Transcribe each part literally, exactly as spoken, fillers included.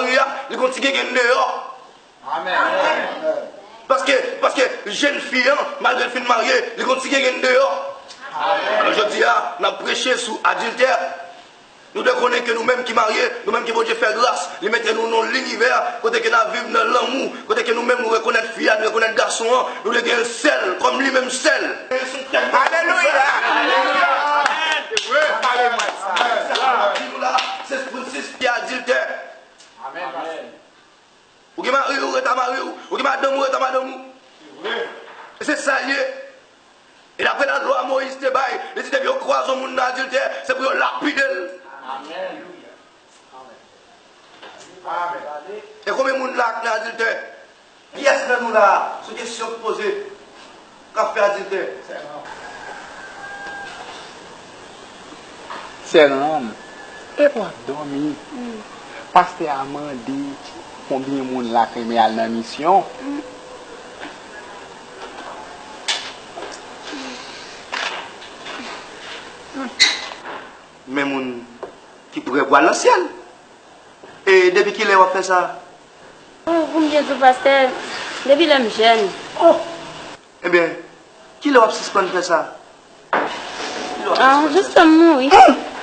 Mari a, li gon ti gengenn deyò. Amèn. Paske, paske jèn fi an, malgre l fin marye, li gon ti gengenn deyò. Alò, jodi a, n ap preche sou adiltè. Nou dwe konnen ke nou menm ki marye, nou menm ke Bondye fè gras, li mete nou nan yon linivè kote ke n ap viv nan lanmou, kote ke nou menm nou rekonèt fi a, nou rekonèt gason an, nou dwe gen sèl, kòm li menm sèl. Alelouya! Alelouya! Amèn. Di nou la, se Princess ki adiltè. Amèn. Ou gen mari w, ou ret a mari w. Ou gen madanm ou, ret a madanm ou. E se sa l ye. E daprè lalwa Moyiz te bay, li di depi yo kwaze yon moun nan adiltè, se pou yo lapide l. Amèn. Amèn. E konbyen moun la k nan adiltè? Kiyès nan nou la, sou kesyon k poze, k ap fè adiltè? Sè Ram, epa w ap dòmi? Pastè a mande konbyen moun la k renmen al nan misyon. Men moun ki prè pou al nan syèl. E depi kilè w ap fè sa? Pou, pou m byen di w, pastè, depi lè m jèn. Oh! Ebyen, kilè w ap sispann fè sa? Ah, jis lè m mouri.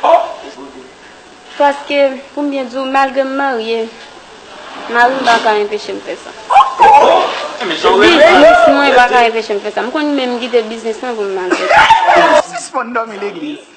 Oh! Paske, pou m byen di w, malgre m marye, mari m pa ka enpeche m fè sa. Biznis mwen pa ka enpeche m fè sa. M konn menm kite biznis mwen pou m al fè sa. Sispann dòmi legliz.